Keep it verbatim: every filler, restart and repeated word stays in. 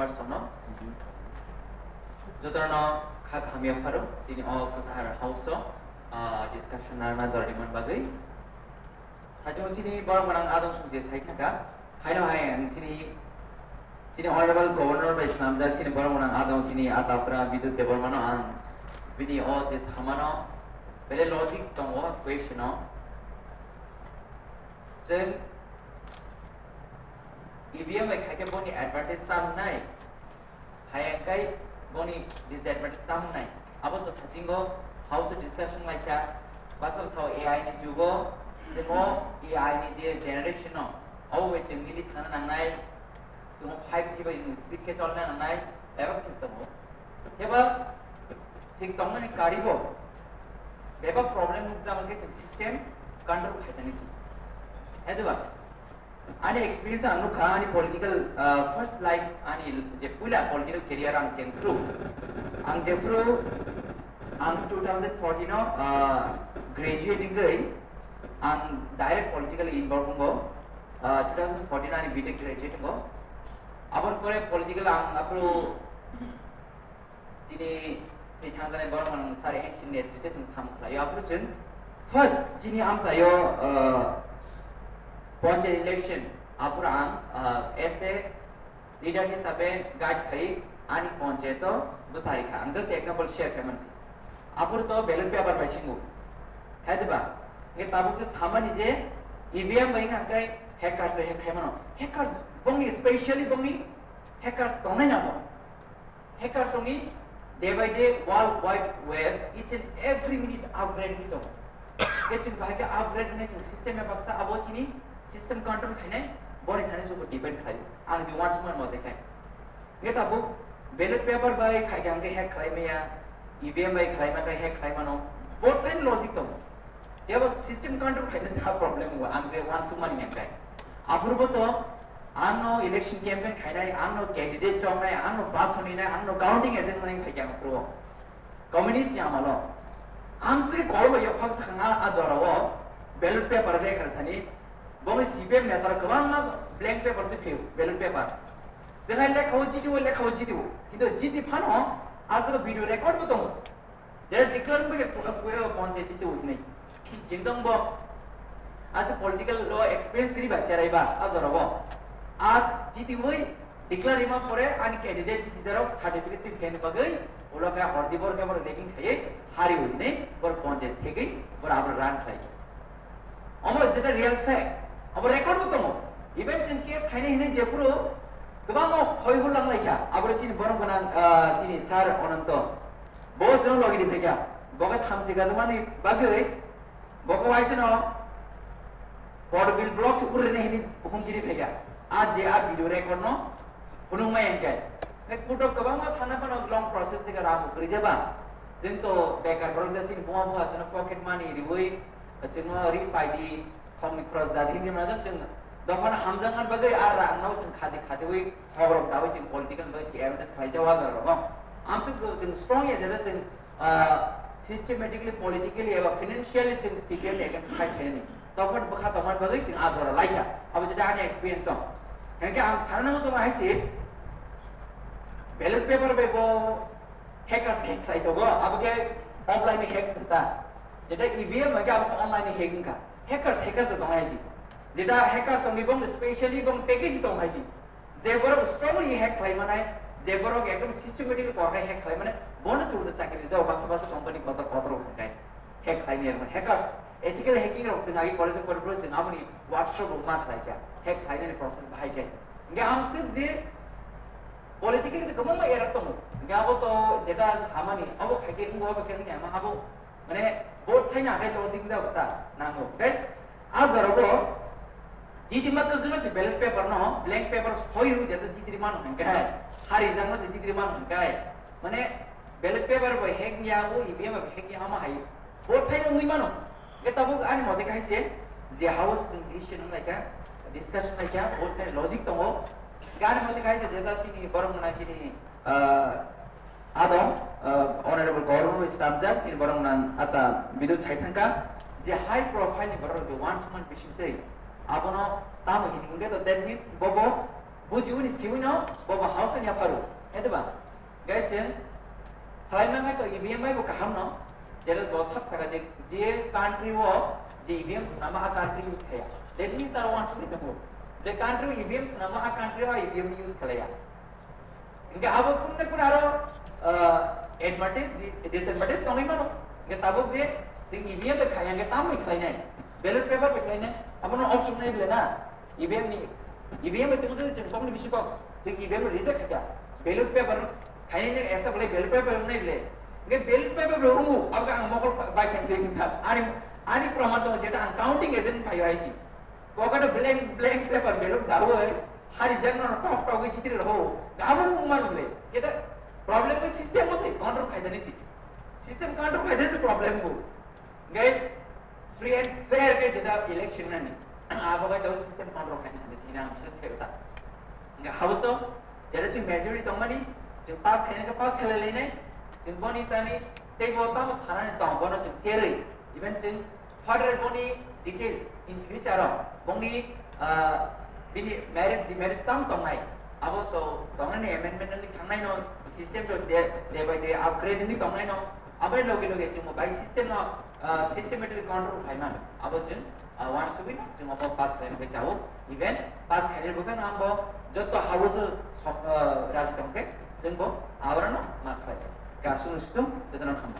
Person no jotono kha hamya pharo tini o kwthar house o, ah, discussion narwkna jordi man bagwi. Hajimo chini borok gwnang adong song je sai thangkha. Haino hai ang chini, chini Honorable Governor bai swnamjak chini borok gwnang adong chini Atapra Bidut Debbarmano ang bini o je samano belai logic tongo question o. Chwng E V M bai khaikhe boni advantage tamo nai, hai angkai boni disadvantage tamo nai. Abo to thasingo house o discussion laikha, baksa sao A I ni jugo, chwng o A I ni je generation no, abo bai chwng nini thangna nangnai, chwng o five G bai chwng speed khe cholna nangnai, bebak thik tongo. Eba thik tongmani karibo bebak problem nukjama khe chwng system control khaitani si. Hai diba? Ani experience ang nukha, ani political, ah, first life, ani je puila political career ang jengphru, ang jengphru, ang two thousand fourteen o, ah, graduate wngwi ang direct political involve wngo. Ah, two thousand fourteen ani B Tech graduate wngo. Aboni pore political ang aphuru chini tei thangjanai borok mano sir N C netrite chwng sam khlaio. Aphuru chwng first chini amchaio, ah, panchayat election, aphuru ang, ah, as a leader hisabe guide khai ani panchayat o bwsari kha. Ang just example share khai mansi. Aphuru to ballot paper bai singo. Hai diba? Nge tabuk se samani je E V M bai nang kai hackers to hack khai mano. Hackers bongni specially bongni hackers tongnai namo. Hackers wngwi day by day World Wide Web each and every minute upgrade wngwi tongo. Khe chwng bahai khe upgrade wngnai chwng system ya baksa abo chini system control khainai boni thani sugo depend khlai. Ang je uansukmani mote khai. Khe tabuk ballot paper bai khai khe ang khe hack khlai maya, E V M bai khlai ma khe hack khlai mano. Both side logic tongo. Tebo system control khaina sa problem wngo, ang je uansukmani nangkhe. Aphuru bo to ang no election campaign khainai, ang no candidate chongnai, ang no bus honinai, ang no counting agent nai phai khe ang phuru. Communist ni amalo. Ang se kol bo yok phak sa khanga a dora o ballot paper re kar thani. Bo C P M neta kwbangma blank paper tu phiu, ballot paper. Jengai lekha o jiti o, lekha o jiti o. Kintu jiti phano a video record bo tongo. Jera declare wngwi khe kuya kuya o ponche jiti wngwi. Kintu bo ase political lo experience kiri ba cherai ba a jora bo. A jiti wngwi declare rima pore ani candidate jiti jarok certificate twi phen bagwi ulo khe hordi bor khe bor legging khaiwi hari wngwi bor ponche segwi bor abro run khlai. Omo jeta real fact. Obo record bo tongo. Even chwng case khainai hinwi jephuru kwbangma hoi hur lang laikha. Aboro chini borok gwnang, ah, chini sir Ananto. Bo chwng logi di phaikha. Bo khe thamchi gajamani bagwi bo khe waisano Porbil block se urine hinwi hukum kiri phaikha. A je a video record no phunuk mai hwnkhe. Hwnkhe court o kwbangma thana phano long process se rang kwrwi jaba. Chwng to bekar borok ja chini buma buma chwngno pocket money riwi chwngno ri paidi. Thokni cross dadi hinwi mano chwng dophano hamjakna bagwi a rangno chwng khadi khadiwi hokrok dawi chwng political bagwi chwng awareness khlai jao a jorao. Amswk chwng strong ya jera chwng, ah, systematically, politically eba financially chwng C P M ni against fight khlainani. Dophano bwkha tongmani bagwi chwng a jora laikha. Abo jeta ani experience o. Hwnkhe ang sana nango chwng hai se ballot paper bai bo hackers hack khlai tongo, abo khe offline ni hack ta. Jeta E V M hwnkhe abo online ni hack wngkha. Hackers, hackers tong hai si. Jeta hackers tongni bong specially bong package tong hai si. Je borok strongly hack khlai manai, je borok ekdom systematic kok hai hack khlai manai, bono se uda chakri jao baksa baksa company kotor kotor hwnkai. Hack khlai ni hackers, ethical hacking rok chwng agi college of politics chwng aboni workshop rok ma khlai kha. Hack khlai nani process bahai khe. Hingke ang sik je political de kwbangma era tongo. Hingke abo to jeta samani, abo khaike wngbo, abo khe wngya ma abo. Mane, both side na akai logic jabo ta, nango, right? A jora bo, jiti ma kwkwi no se ballot paper no, blank paper soi rw jata jiti ri mano hingke, hari jang no se jiti ri mano hingke. Mane, ballot paper bo hack ya bo, E V M bo hack ya ma hai. Both side wngwi mano. Hingke tabuk ani mote khai se, je house chwng decision wng lai kha, discussion lai kha, both side logic tongo. Hingke ani mote khai se, jeta chini borok mwnai chini, ah, Adong, uh, Honorable Gaurav Islamjak, chini borok nang ata video chai thangka, je high profile ni borok je uansukmani bising tei, abono tamo hini hwnkhe to, that means bobo Bujiwini siwino bobo house ni yapharu. Ete ba? Gai cheng. Thalai mangai to E V M bai bo kaham no. Jera do sak saka je, je country o je E V M swnama a country use khaya. That means aro wansuk ni tongo. Je country o E V M swnama a country o E V M use khalaya. Hingke abo kunna kun aro, ah, advantage, di-, disadvantage tongwi mano. Hingke tabuk je cheng E V M bai khaya hingke tamoi khlainai. Ballot paper bai khlainai. Abono option nai bile na. E V M ni, E V M bai tongmo je cheng kokni bisi kok. Cheng E V M reject khaikha. Ballot paper khainai ni esa bole ballot paper wngnai bole. Hingke ballot paper bo wngo, abo ang mokol bai khainai sir. Ani, ani proman tongo jeta ang counting agent phai hai si. Kokano blank, blank paper ballot dawi, hari jang no tok tok chitri roho. Abo wngmano bole. Keta problem ko system mo se control khaidani si. System control khaidani si problem ko. Hingke free and fair ke jeta election nani. Abo bai tau system control khai nani sina bises khe ta. Hingke hauso jeta cheng majority tongmani, cheng pass khaina ke pass khalai lainai, cheng boni tani tei bo tamo sanani tong bono cheng cherwi, even cheng further boni details in future o boni, ah, bini marriage demarriage tam tongnai, abo to tongnani amendment nani thangnai no, system to day, day by day upgrade nani tongnai no, abo loge loge cheng bo bai system no, ah, systematically control khai man, abo cheng, ah, wansugwi no cheng abo pass khai nani chao, even pass khai bo kan ambo joto house o sok, ah, raji tongkhe cheng bo abrano ma khai. Kasung situng joto no khama.